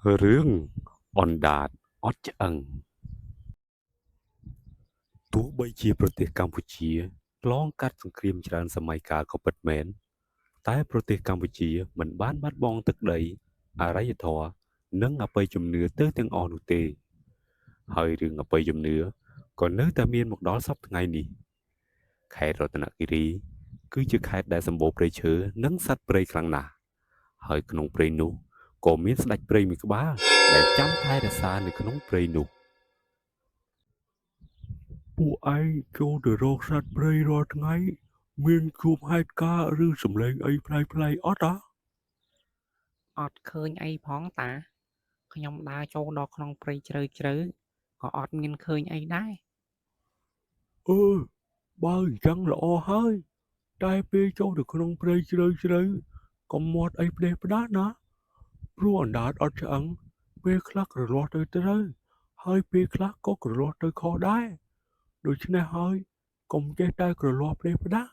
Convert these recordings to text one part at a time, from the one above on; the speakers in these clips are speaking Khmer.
រឿងអណ្ដាតអត់ឆ្អឹងទោះបីជាប្រទេសកម្ពុជាឆ្លងកាត់សង្គ្រាមច្រើនសម័យកាលក៏ពិតមែន តែប្រទេសកម្ពុជាមិនបានបាត់បង់ទឹកដី អរិយធម៌ និងអបិយជំនឿទៅទាំងអស់នោះទេ ហើយរឿងអបិយជំនឿក៏នៅតែមានមកដល់សព្វថ្ងៃនេះ ខេត្តរតនគិរី គឺជាខេត្តដែលសម្បូរព្រៃឈើនិងសត្វព្រៃខ្លាំងណាស់ ហើយក្នុងព្រៃនោះក៏មានស្ដេចព្រៃមួយក្បាលដែលចាំថែរក្សានៅក្នុងព្រៃនោះ ពួកឯងចូលទៅរកសត្វព្រៃរាល់ថ្ងៃ មានជួបហេតុការណ៍ឬសំឡេងអីប្លែកៗអត់អា? អត់ឃើញអីផងតា ខ្ញុំដើរចូលដល់ក្នុងព្រៃជ្រៅៗក៏អត់មានឃើញអីដែរ អឺបើអញ្ចឹងល្អហើយ តែពេលចូលទៅក្នុងព្រៃជ្រៅៗកុំមាត់អីផ្ដេសផ្ដាសណា ព្រោះអណ្ដាតអត់ឆ្អឹង ពេលខ្លះក្រលាស់ទៅត្រូវ ហើយពេលខ្លះក៏ក្រលាស់ទៅខុសដែរ ដូច្នេះហើយកុំចេះតែក្រលាស់ផ្ដេសផ្ដាស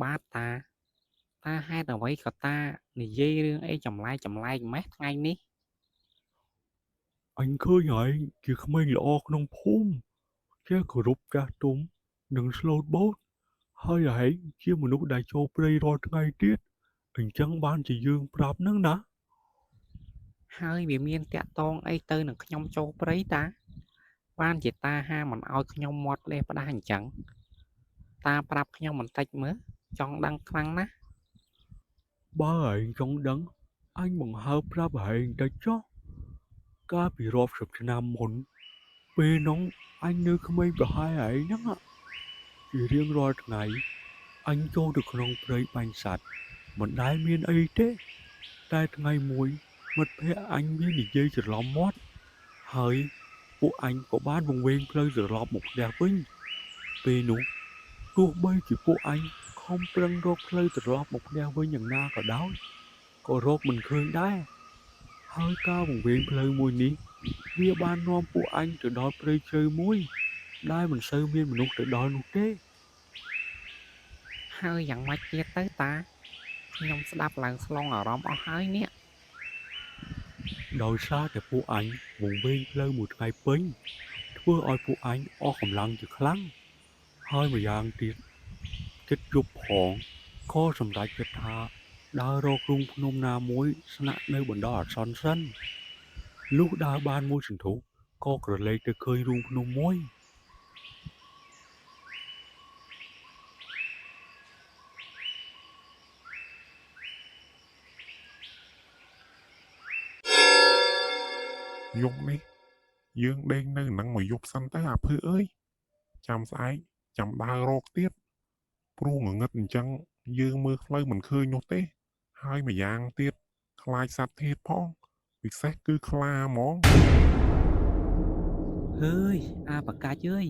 បាទតា តាហេតុអ្វីក៏តានិយាយរឿងអីចម្លែកៗម៉េះថ្ងៃនេះ? អញឃើញឯងជាក្មេងល្អក្នុងភូមិ ចេះគោរពចាស់ទុំ និងស្លូតបូត ហើយឯងជាមនុស្សដែលចូលព្រៃរាល់ថ្ងៃទៀត អញ្ចឹងបានជាយើងប្រាប់ហ្នឹងណា ហើយវាមានតាក់ទងអីទៅនឹងខ្ញុំចូលព្រៃតា បានជាតាហាមមិនឲ្យខ្ញុំមាត់ផ្ដេសផ្ដាសអញ្ចឹង តាប្រាប់ខ្ញុំបន្តិចមើល ចង់ដឹងខ្លាំងណាស់ បើឯងចង់ដឹង អញបង្ហើបប្រាប់ឯងបន្តិចចុះ កាលពីរាប់សិបឆ្នាំមុន ពេលនោះអញនៅក្មេងប្រហែលឯងហ្នឹង ជារៀងរាល់ថ្ងៃ អញចូលទៅក្នុងព្រៃបាញ់សត្វមិនដែលមានអីទេ តែថ្ងៃមួយមិត្តភក្តិអញវានិយាយច្រឡំមាត់ ហើយពួកអញក៏បានវង្វេងផ្លូវត្រឡប់មកផ្ទះវិញ ពេលនោះទោះបីជាពួកអញខំប្រឹងរកផ្លូវត្រឡប់មកផ្ទះវិញយ៉ាងណាក៏ដោយ ក៏រកមិនឃើញដែរ ហើយការវង្វេងផ្លូវមួយនេះ វាបាននាំពួកអញទៅដល់ព្រៃជ្រៅមួយ ដែលមិនសូវមានមនុស្សទៅដល់នោះទេ ហើយយ៉ាងម៉េចទៀតទៅតា ខ្ញុំស្ដាប់ឡើងស្លងអារម្មណ៍អស់ហើយនេះ ដោយសារតែពួកអញវង្វេងផ្លូវមួយថ្ងៃពេញ ធ្វើឲ្យពួកអញអស់កម្លាំងជាខ្លាំង ហើយម្យ៉ាងទៀតជិតយប់ផង ក៏សម្រេចចិត្តថាដើររករូងភ្នំណាមួយស្នាក់នៅបណ្ដោះអាសន្នសិន លុះដើរបានមួយសន្ទុះក៏ក្រឡេកទៅឃើញរូងភ្នំមួយ យប់នេះយើងដេកនៅនឹងមួយយប់សិនទៅអាភឺអើយចាំស្អែកចាំដើររកទៀតព្រោះងងឹតអញ្ចឹងយើងមើលផ្លូវមិនឃើញនោះទេ ហើយម្យ៉ាងទៀតខ្លាចសត្វធាតុផងពិសេសគឺខ្លាហ្មង ហើយអាបកាច់អើយ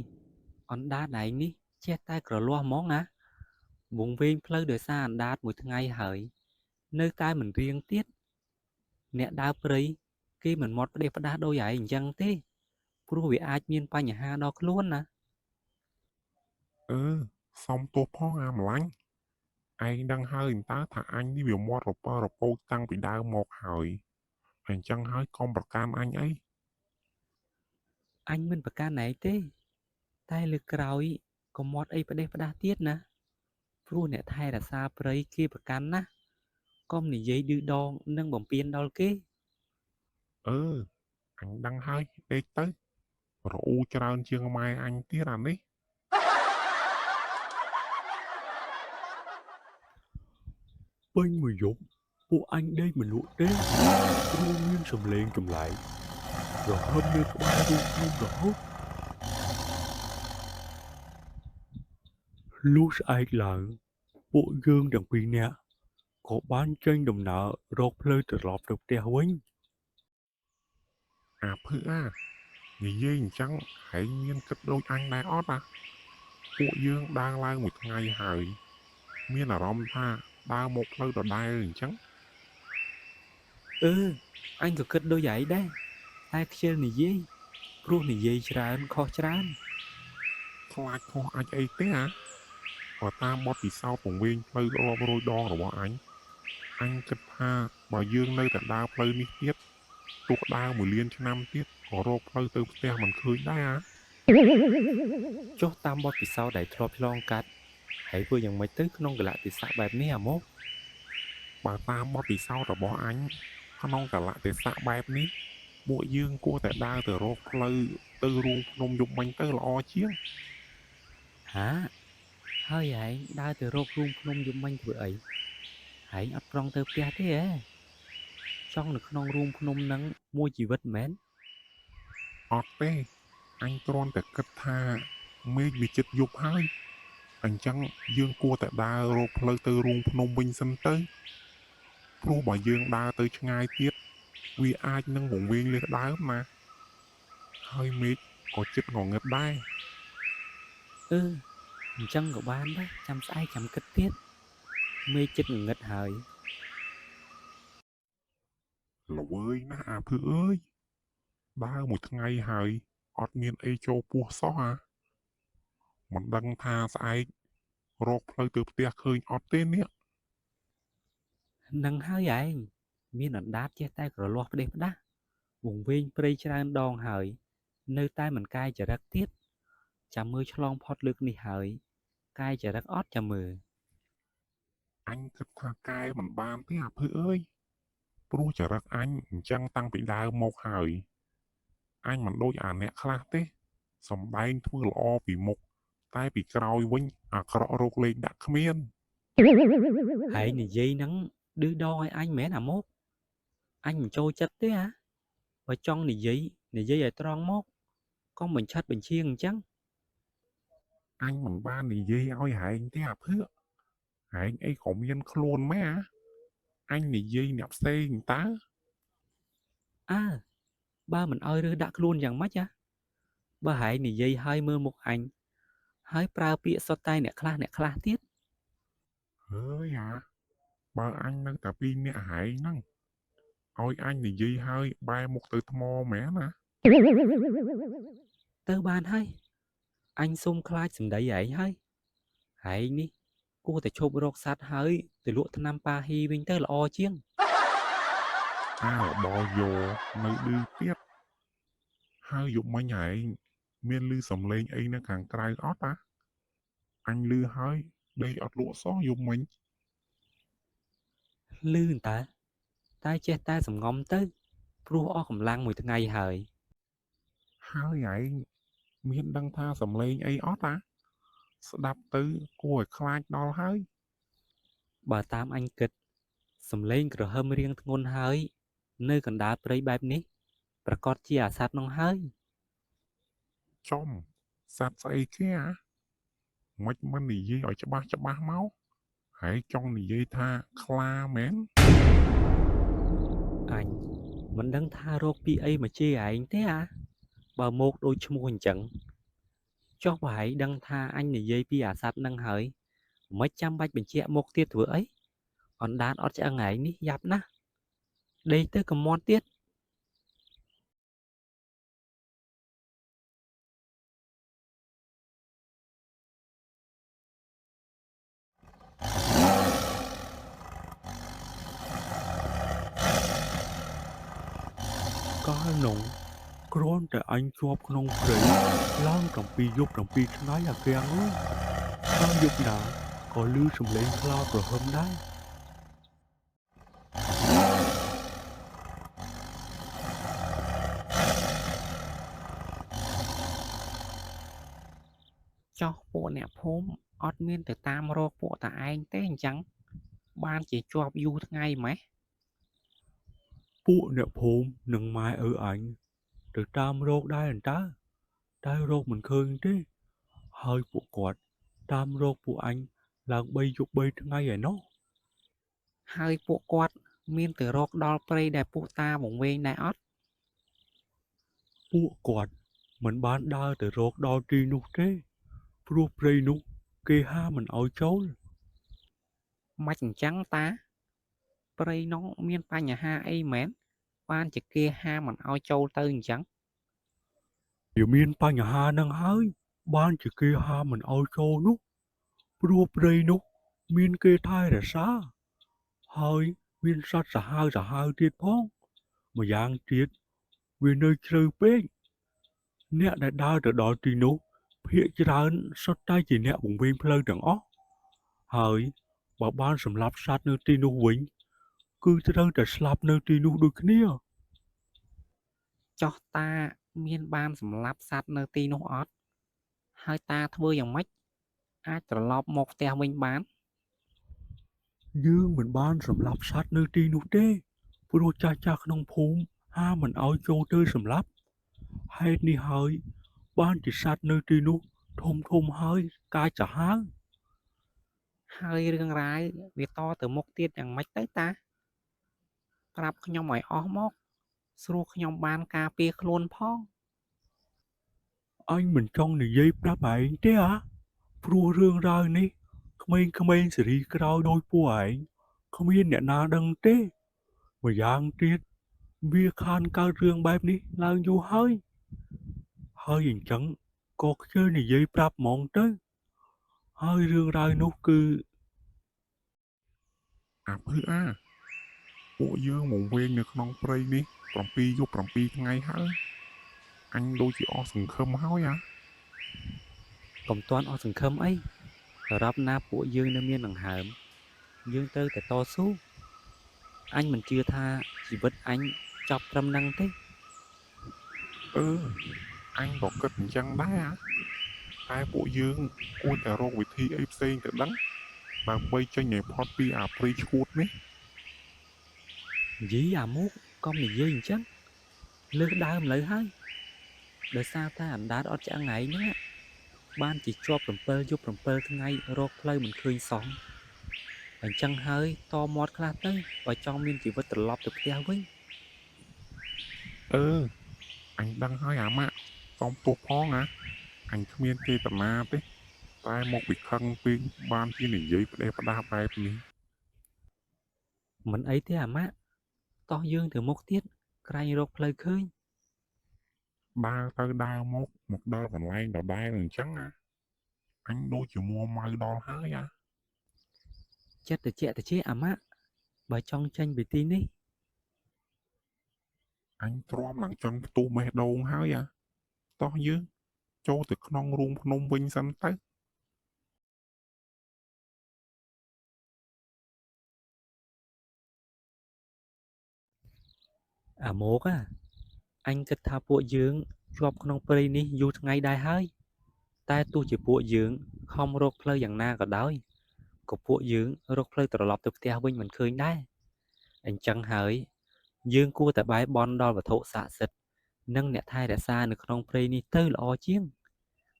អណ្ដាតឯងនេះចេះតែក្រលាស់ហ្មងណាវង្វេងផ្លូវដោយសារអណ្ដាតមួយថ្ងៃហើយ នៅតែមិនរៀងទៀត អ្នកដើរព្រៃគេមិនមាត់ផ្ដេសផ្ដាសដូចឯងអញ្ចឹងទេ ព្រោះវាអាចមានបញ្ហាដល់ខ្លួនណា អឺសំទោសផងអាម្លាញ់ឯងដឹងហើយតើថាអញនេះវាមាត់រប៉រពោចតាំងពីដើមមកហើយអញ្ចឹងហើយកុំប្រកាន់អញអី អញមិនប្រកាន់ឯងទេ តែលើកក្រោយកុំមាត់អីផ្ដេសផ្ដាសទៀតណា ព្រោះអ្នកថែរក្សាព្រៃគេប្រកាន់ណាស់ កុំនិយាយឌឺដងនិងបំពានដល់គេ អឺអញដឹងហើយដេកទៅរអ៊ូច្រើនជាងម៉ែអញទៀតអានេះ ពេញមួយយប់ពួកអញដេកមិនលក់ទេ ព្រោះមានសំឡេងចម្លែករហឹមនៅក្បែររូងភ្នំរហូត លុះស្អែកឡើង ពួកយើងទាំងពីរនាក់ក៏បានចេញដំណើររកផ្លូវត្រឡប់ទៅផ្ទះវិញ អាភឺអានិយាយអញ្ចឹងហែងមានគិតដូចអញដែរអត់អាពួកយើងដើរឡើងមួយថ្ងៃហើយ មានអារម្មណ៍ថាដើរមកផ្លូវដដែលអញ្ចឹង អឺអញក៏គិតដូចឯងដែរ តែខ្ជិលនិយាយ ព្រោះនិយាយច្រើនខុសច្រើន ខ្លាចខុសអាចអីទេអាបើតាមបទពិសោធន៍ពង្វេងផ្លូវរាប់រយដងរបស់អញអញគិតថាបើយើងនៅតែដើរផ្លូវនេះទៀត ទោះដើរមួយលានឆ្នាំទៀតក៏រកផ្លូវទៅផ្ទះមិនឃើញដែរអា ចុះតាមបទពិសោធន៍ដែលធ្លាប់ឆ្លងកាត់ហើយធ្វើយ៉ាងម៉េចទៅក្នុងកលៈទេសៈបែបនេះអាម៉ុក បើតាមបទពិសោធន៍របស់អញក្នុងកលៈទេសៈបែបនេះពួកយើងគួរតែដើរទៅរកផ្លូវទៅរូងភ្នំយប់មិញទៅល្អជាង ហាហើយឯងដើរទៅរករូងភ្នំយប់មិញធ្វើអីឯងអត់ប្រងទៅផ្ទះទេហ៎ចង់នៅក្នុងរូងភ្នំហ្នឹងមួយជីវិតមែន អត់ទេអញគ្រាន់តែគិតថាមេឃវាជិតយប់ហើយអញ្ចឹងយើងគួរតែដើររកផ្លូវទៅរូងភ្នំវិញសិនទៅព្រោះបើយើងដើរទៅឆ្ងាយទៀតវាអាចនឹងវង្វេងលើសដើមណាហើយមេឃក៏ជិតងងឹតដែរ អឺអញ្ចឹងក៏បានដែរចាំស្អែកចាំគិតទៀតមេឃចិត្តងងឹតហើយ ល្វើយណាស់អាភឺអើយដើរមួយថ្ងៃហើយអត់មានអីចូលពោះសោះអាមិនដឹងថាស្អែករកផ្លូវទៅផ្ទះឃើញអត់ទេនេះ នឹងហើយឯងមានអណ្ដាតចេះតែក្រលាស់ផ្ដេសផ្ដាសវង្វេងព្រៃច្រើនដងហើយនៅតែមិនកែចរិតទៀតចាំមើលឆ្លងផុតលើកនេះហើយកែចរិតអត់ចាំមើល អញគិតថាកែមិនបានទេអាភឺអើយព្រោះចរិតអញអញ្ចឹងតាំងពីដើមមកហើយអញមិនដូចអាអ្នកខ្លះទេសំដែងធ្វើល្អពីមុខតែពីក្រោយវិញអាក្រក់រកលេខដាក់គ្មាន ហើយនិយាយហ្នឹងឌឺដងឲ្យអញមែនអាម៉ុកអញមិនចូលចិត្តទេអាបើចង់និយាយនិយាយឲ្យត្រង់មកកុំបញ្ឆិតបញ្ឈៀងអញ្ចឹង អញមិនបាននិយាយឲ្យហែងទេអាភឿហែងអីក៏មានខ្លួនម៉ែអាអញនិយាយអ្នកផ្សេងតើ អើបើមិនឲ្យរើសដាក់ខ្លួនយ៉ាងម៉េចអាបើហែងនិយាយឲ្យមើលមុខអញហើយប្រើពាក្យសុទ្ធតែអ្នកខ្លះអ្នកខ្លះទៀត ហើយអាបើអញនៅតែពីរអ្នកហែងហ្នឹងឲ្យអញនិយាយហើយបែរមុខទៅថ្មមែនណា ទៅបានហើយអញសុំខ្លាចសម្ដីឯងហើយហែងនេះគួរតែឈប់រកសត្វហើយទៅលក់ថ្នាំប៉ាហ៊ីវិញទៅល្អជាង អារបល់យោនៅឌឺទៀតហើយយប់មិញហែងមានឮសំឡេងអីនៅខាងក្រៅអត់អាអញឮហើយដេកអត់លក់សោះយប់មិញ លឺតើតែចេះតែសំងំទៅព្រោះអស់កម្លាំងមួយថ្ងៃហើយ ហើយឯងមានដឹងថាសំឡេងអីអត់អាស្ដាប់ទៅគួរឲ្យខ្លាចដល់ហើយ បើតាមអញគិតសំឡេងក្រហឹមរៀងធ្ងន់ហើយនៅកណ្ដាលព្រៃបែបនេះប្រកាសជាអាសត្វនោះហើយ ចំសត្វស្អីគេអាមិនមិននិយាយឲ្យច្បាស់ច្បាស់មកហើយចង់និយាយថាខ្លាមែន អញមិនដឹងថារកពីអីមកជេរឯងទេអាបើមកដូចឈ្មោះអញ្ចឹងចុះបើឯងដឹងថាអញនិយាយពីអាសត្វនឹងហើយមិនចាំបាច់បញ្ជាក់មុខទៀតធ្វើអីអណ្ដាតអត់ឆ្អឹងឯងនេះយ៉ាប់ណាស់ដេកទៅកំមត់ទៀត កាលនោះគ្រាន់តែអញជាប់ក្នុងព្រៃឡើង7យប់7ថ្ងៃអាកាំងអើយហើយយប់ណាក៏ឮសំឡេងខ្លាគ្រហឹមដែរ ចោះពួកអ្នកភូមិអត់មានទៅតាមរកពួកតាឯងទេអញ្ចឹងបានជាជាប់យូរថ្ងៃម៉េះ ពួកអ្នកភូមិនិងម៉ែឪអញទៅតាមរកដែរអន្តើតែរកមិនឃើញទេហើយពួកគាត់តាមរកពួកអញឡើង3យប់3ថ្ងៃឯណោះ ហើយពួកគាត់មានទៅរកដល់ព្រៃដែលពួកតាវង្វេងដែរអត់ ពួកគាត់មិនបានដើរទៅរកដល់ទីនោះទេព្រោះព្រៃនោះគេហាមមិនឲ្យចូល ម៉េចអញ្ចឹងតាព្រៃនោះមានបញ្ហាអីមែនបានជាគេហាមមិនឲ្យចូលទៅអញ្ចឹង វាមានបញ្ហានឹងហើយបានជាគេហាមមិនឲ្យចូលនោះព្រោះព្រៃនោះមានគេថែរក្សាហើយមានសត្វសាហាវសាហាវទៀតផង ម្យ៉ាងទៀតវានៅជ្រៅពេកអ្នកដែលដើរទៅដល់ទីនោះភាគច្រើនសុទ្ធតែជាអ្នកវង្វេងផ្លូវទាំងអស់ហើយបើបានសម្លាប់សត្វនៅទីនោះវិញគឺត្រូវតែស្លាប់នៅទីនោះដូចគ្នា ចោះតាមានបានសម្លាប់សត្វនៅទីនោះអត់ហើយតាធ្វើយ៉ាងម៉េចអាចត្រឡប់មកផ្ទះវិញបាន យើងមិនបានសម្លាប់សត្វនៅទីនោះទេព្រោះចាស់ៗក្នុងភូមិហាមមិនឲ្យចូលទៅសម្លាប់ហេតុនេះហើយបានជាសត្វនៅទីនោះធំៗហើយកាចសាហាវ ហើយរឿងរ៉ាវវាតទៅមុខទៀតយ៉ាងម៉េចទៅតាប្រាប់ខ្ញុំឲ្យអស់មកស្រួលខ្ញុំបានការពារខ្លួនផង អញមិនចង់និយាយប្រាប់ឯងទេអាព្រោះរឿងរ៉ាវនេះក្មេងៗសេរីក្រោយដូចពួកឯងគ្មានអ្នកណាដឹងទេម្យ៉ាងទៀតវាខានកើតរឿងបែបនេះឡើងយូរហើយហើយអញ្ចឹងក៏ខ្ជិលនិយាយប្រាប់ហ្មងទៅហើយរឿងរ៉ាវនោះគឺ អាភឺអាពួកយើងវង្វេងនៅក្នុងព្រៃនេះ7យប់7ថ្ងៃហើយអញដូចជាអស់សង្ឃឹមហើយអា កុំទាន់អស់សង្ឃឹមអីសម្រាប់ណាពួកយើងនៅមានដង្ហើមយើងត្រូវតែតស៊ូអញមិនជឿថាជីវិតអញចប់ត្រឹមហ្នឹងទេ អឺអញក៏គិតអញ្ចឹងដែរអាតែពួកយើងគួរតែរកវិធីអីផ្សេងទៅដឹងដើម្បីចេញឲ្យផុតពីអាព្រៃឈួតនេះ យីអាមុកកុំនិយាយអញ្ចឹងលើសដើមលើហើយដោយសារតែអណ្ដាតអត់ឆ្អឹងឯងហ្នឹងបានជាជាប់7យប់7ថ្ងៃរកផ្លូវមិនឃើញសោះអញ្ចឹងហើយតមាត់ខ្លះទៅបើចង់មានជីវិតត្រឡប់ទៅផ្ទះវិញ អឺអញដឹងហើយអាម៉ាក់សុំទោសផងអាអញគ្មានចេតនាទេតែមកពីខឹងពេកបានជានិយាយផ្ដេសផ្ដាសបែបនេះ មិនអីទេអាម៉ាក់តោះយើងទៅមុខទៀតក្រែងរកផ្លូវឃើញ ដើរទៅដើរមកមកដល់កន្លែងដដែលអញ្ចឹងអាអញដូចជាមួម៉ៅដល់ហើយអា ចិត្តតិចតិចអាម៉ាក់បើចង់ចេញពីទីនេះ អញទ្រាំឡើងចង់ផ្ទុះបេះដូងហើយអាតោះយើងចូលទៅក្នុងរូងភ្នំវិញសិនទៅ អាម៉ោកអាអញគិតថាពួកយើងជាប់ក្នុងព្រៃនេះយូរថ្ងៃដែរហើយតែទោះជាពួកយើងខំរកផ្លូវយ៉ាងណាក៏ដោយក៏ពួកយើងរកផ្លូវត្រឡប់ទៅផ្ទះវិញមិនឃើញដែរអញ្ចឹងហើយយើងគួរតែបែរបន់ដល់វត្ថុស័ក្តិសិទ្ធិនិងអ្នកថែរក្សានៅក្នុងព្រៃនេះទៅល្អជាង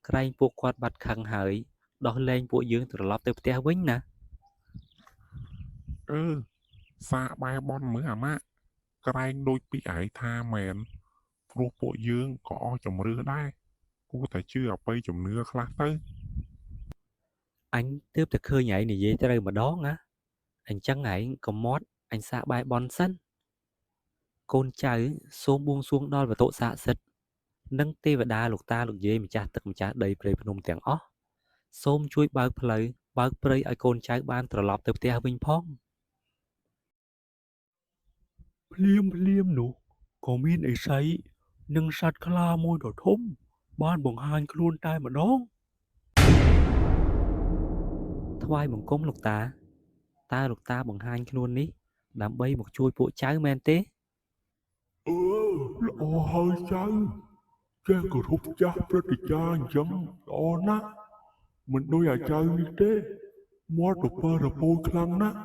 ក្រែងពួកគាត់បាត់ខឹងហើយដោះលែងពួកយើងត្រឡប់ទៅផ្ទះវិញណា អឺសាកបែរបន់មើលអាម៉ាក់ក្រែងដូចពីឯងថាមែនព្រោះពួកយើងក៏អស់ជំរឿដែរគួរតែជឿអបិយជំនឿខ្លះទៅ អញទើបតែឃើញឯងនិយាយត្រូវម្ដងណាអញ្ចឹងឯងកុំមាត់អញសាកបែរបន់សិនកូនចៅសូមបួងសួងដល់វត្ថុស័ក្តិសិទ្ធិនិងទេវតាលោកតាលោកយាយម្ចាស់ទឹកម្ចាស់ដីព្រៃភ្នំទាំងអស់សូមជួយបើកផ្លូវបើកព្រៃឲ្យកូនចៅបានត្រឡប់ទៅផ្ទះវិញផង ភ្លាមភ្លាមនោះក៏មានឥសីនិងសត្វខ្លាមួយដ៏ធំបានបង្ហាញខ្លួនតែម្ដង ថ្វាយបង្គំលោកតាតើលោកតាបង្ហាញខ្លួននេះដើម្បីមកជួយពួកចៅមែនទេ អឺល្អហើយចៅចេះគោរពចាស់ព្រឹទ្ធាចារ្យអញ្ចឹងល្អណាស់មិនដូចអាចៅនេះទេមាត់រពើរពោចខ្លាំងណាស់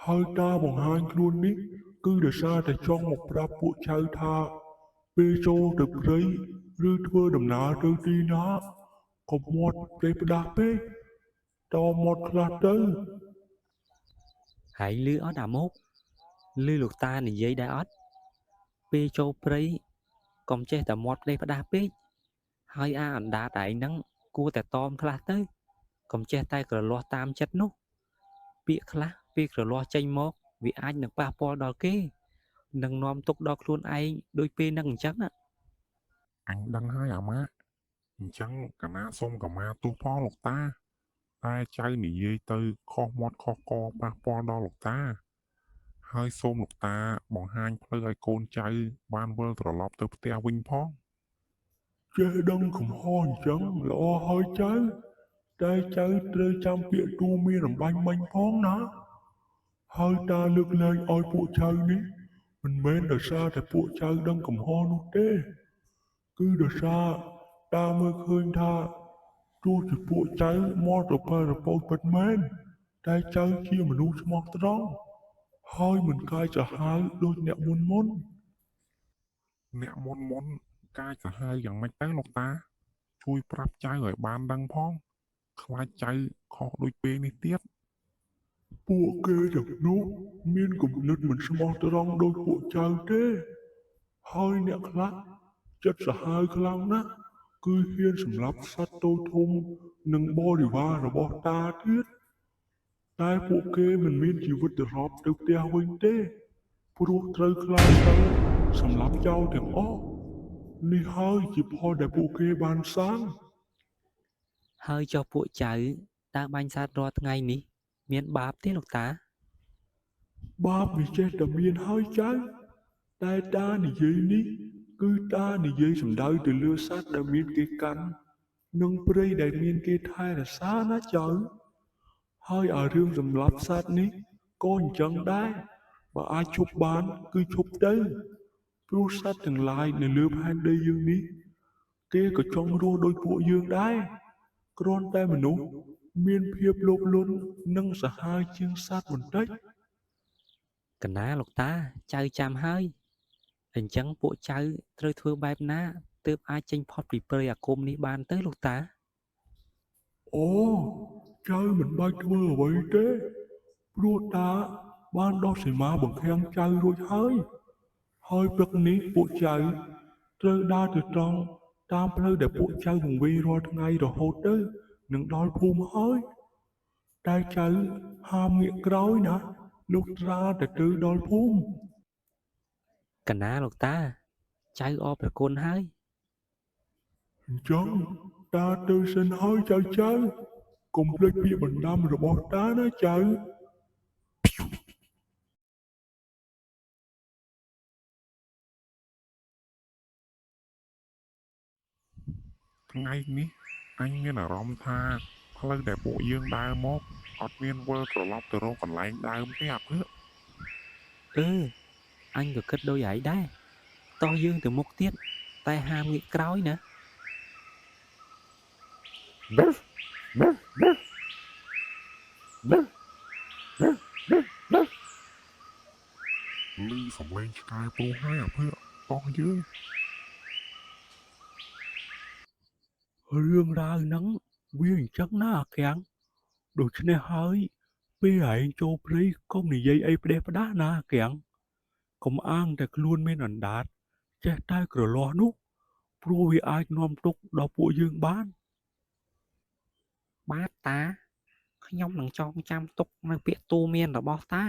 ហើយតាបង្ហាញខ្លួននេះគឺដោយសារតែចង់មកប្រាប់ពួកចៅថាពេលចូលទៅព្រៃឬធ្វើដំណើរទៅទីណាកុំមាត់ផ្ដេសផ្ដាសពេកតមាត់ខ្លះទៅ ហែងលឺអត់អាម៉ោកលឺលោកតានិយាយដែរអត់ពេលចូលព្រៃកុំចេះតែមាត់ផ្ដេសផ្ដាសពេកហើយអាអណ្ដាតឯងហ្នឹងគួរតែតមខ្លះទៅកុំចេះតែក្រលាស់តាមចិត្តនោះពាក្យខ្លះពេលក្រលាស់ចេញមកវាអាចនឹងប៉ះពាល់ដល់គេនិងនាំទុក្ខដល់ខ្លួនឯងដូចពេលហ្នឹងអញ្ចឹងណា អញដឹងហើយអាម៉ាក់អញ្ចឹងកណាសូមកមាទោសផងលោកតាតែចៅនិយាយទៅខុសមាត់ខុសកប៉ះពាល់ដល់លោកតា ហើយសូមលោកតាបង្ហាញផ្លូវឲ្យកូនចៅបានវិលត្រឡប់ទៅផ្ទះវិញផង ចេះដឹងកំហុសអញ្ចឹងល្អហើយចៅតែចៅត្រូវចាំពាក្យទូមានអំបញ្ញមិញផងណាហើយតាលើកលែងឲ្យពួកចៅនេះមិនមែនដោយសារតែពួកចៅដឹងកំហុសនោះទេគឺដោយសារតាមើលឃើញថាទោះជាពួកចៅមកទៅប្រពោចពិតមែនតែចៅជាមនុស្សស្មោះត្រង់ហើយមិនកាយសាហាវដូចអ្នកមុនមុន អ្នកមុនមុនកាចសាហាវយ៉ាងម៉េចទៅលោកតា ជួយប្រាប់ចៅឲ្យបានដឹងផង ខ្លាចចៅខុសដូចពេលនេះទៀត ពួកគេទាំងនោះមានគំនិតមិនស្មោះត្រង់ដូចពួកចៅទេហើយអ្នកខ្លះចិត្តសាហាវខ្លាំងណាស់គឺហ៊ានសម្លាប់សត្វតូចធំនិងបរិវាររបស់តាទៀតតែពួកគេមិនមានជីវិតត្រឡប់ទៅផ្ទះវិញទេព្រោះត្រូវខ្លាចទៅសម្លាប់ចោលទាំងអស់នេះហើយជាផលដែលពួកគេបានសាង ហើយចុះពួកចៅដើរបាញ់សត្វរាល់ថ្ងៃនេះ មានបាបទេលោកតា បាបវាចេះតែមានហើយចៅតែតានិយាយនេះគឺតានិយាយសំដៅទៅលើសត្វដែលមានគេកាន់និងព្រៃដែលមានគេថែរក្សាណាចៅហើយអារឿងសម្លាប់សត្វនេះក៏អញ្ចឹងដែរបើអាចឈប់បានគឺឈប់ទៅព្រោះសត្វទាំងឡាយនៅលើផែនដីយើងនេះគេក៏ចង់រស់ដូចពួកយើងដែរគ្រាន់តែមនុស្សមានភាពលោភលន់និងសាហាវជាងសត្វបន្តិច កណាលោកតាចៅចាំហើយអញ្ចឹងពួកចៅត្រូវធ្វើបែបណាទើបអាចចេញផុតពីព្រៃអាគមនេះបានទៅលោកតា អូចៅមិនបាច់ធ្វើអ្វីទេព្រោះតាបានដោះសីមាបង្ខាំងចៅរួចហើយហើយព្រឹកនេះពួកចៅត្រូវដើរទៅត្រង់តាមផ្លូវដែលពួកចៅវង្វេងរាល់ថ្ងៃរហូតទៅនឹងដល់ភូមិហើយតែចៅហាមងាកក្រោយណាលុះត្រាតែទៅដល់ភូមិ កណាលោកតាចៅអរព្រះគុណហើយ អញ្ចឹងតាទៅសិនហើយចៅចៅកុំភ្លេចពាក្យបណ្ដាំរបស់តាណាចៅ ថ្ងៃនេះអញមានអារម្មណ៍ថាផ្លូវដែលពួកយើងដើរមកអត់មានវិលត្រឡប់ទៅរកកន្លែងដើមទេអាភឿ អឺអញក៏គិតដូចឯងដែរតោះយើងទៅមុខទៀតតែហាមងាកក្រោយណា Bøf, bøf, bøf. Bøf, bøf, bøf, bøf. ឮសំឡេងឆ្កែព្រុសហើយអាភឿតោះយើង រឿងរ៉ាវហ្នឹងវាអញ្ចឹងណាអាកាំងដូច្នេះហើយពេលឯងចូលព្រៃកុំនិយាយអីផ្ដេសផ្ដាសណាអាកាំងកុំអាងតែខ្លួនមានអណ្ដាតចេះតែក្រលាស់នោះព្រោះវាអាចនាំទុក្ខដល់ពួកយើងបាន បាទតាខ្ញុំនឹងចងចាំទុកនៅពាក្យទូមានរបស់តា